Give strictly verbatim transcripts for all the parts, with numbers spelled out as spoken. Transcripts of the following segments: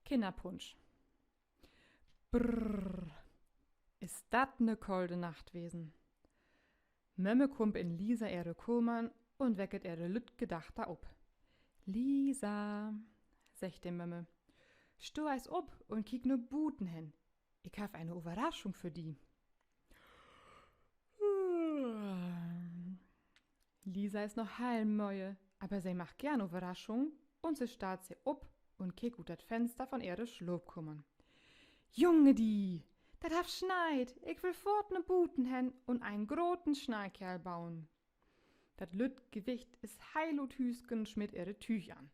Kinnerpunsch. Brrr, is dat 'ne kolde Nacht wesen. Mömme kummt in Lisa ehre Kamer un wecket ehre lüttke Dachter op. Lisa, seggt de Mömme, stah eis op un kiek na buten hen. Ik heff ene Överraschung för di. Lisa is noch heel möe, aver se mag geern Överraschung, un se staht sik op un kiekt ut dat Fenster von ehre Slaapkamer. Junge di, dat hett sneit! Ik will foort na buten hen un en groten Sneekerl boen. Dat lütt Gewicht is heel ut Hüüsken, smitt ehre Tüüg an.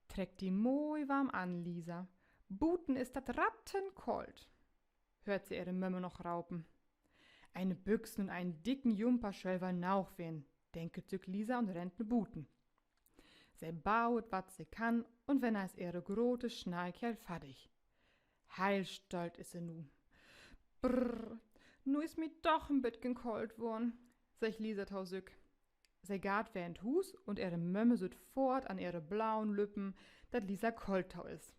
Treck di moi warm an, Lisa. Buten is dat rattenkolt, höört se ehre Mömme noch raupen. Ene Büxen un enen dicken Jumper schöll woll noog ween, denket sük Lisa un rennt na buten. Se boet, wat se kann, un wenn is ehre grote Sneekerl fardig. Heel stolt is se nu. Brrr, nu is mi doch en bitken kolt worrn, seggt Lisa to sük. Se gaht weer in't Huus un ehre Mömme süht foort an ehre blauen Lüppen, dat Lisa kolt to is.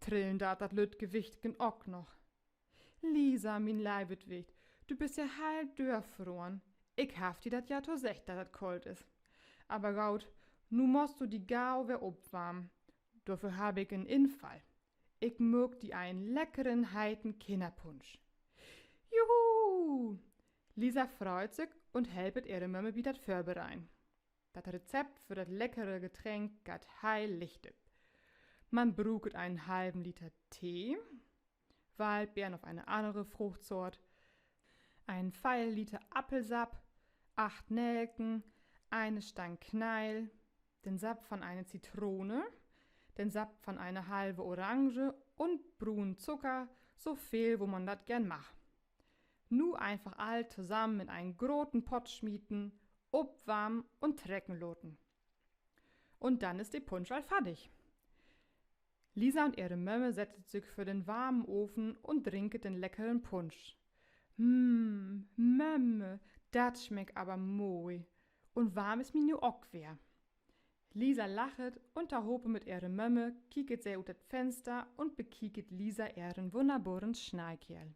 Trillen deit dat lütt Gewichtken ok noch. Lisa, mien leivet Wicht, du büst ja heel dörfroren. Ik heff di dat ja to seggt, dat dat kolt is. Aver goot, nu musst du di gau weer opwarmen. Dorför heff ik en Infall. Ik maak di en leckeren, heiten Kinnerpunsch. Juhu! Lisa freit sük un helpet ehre Mömme bi dat Vörbereiden. Dat Rezept för dat leckere Getränk geiht heel licht op. Man bruukt enen halven Liter Tee, Waldbeern of ene annere Fruchtsoort, en Veertel Liter Appelsapp, acht Nelken, ene Stang Kneihl, den Sapp von ene Zitrone, den Sapp von ene halve Orange un brunen Zucker, so veel, wo man dat geern mag. Nu eenfach all tosamen in enen groten Pott smieten, opwarmen un trecken laten. Un denn is de Punsch al fardig. Lisa un ehre Mömme settet sük vör den warmen Oven un drinket den leckeren Punsch. Hm, Mömme, dat smeckt aver moi. Un warm is mi nu ok weer. Lisa lachet un tohope mit ehre Mömme kieket se ut dat Fenster un bekieket Lisa ehren wunnerboren Sneekerl.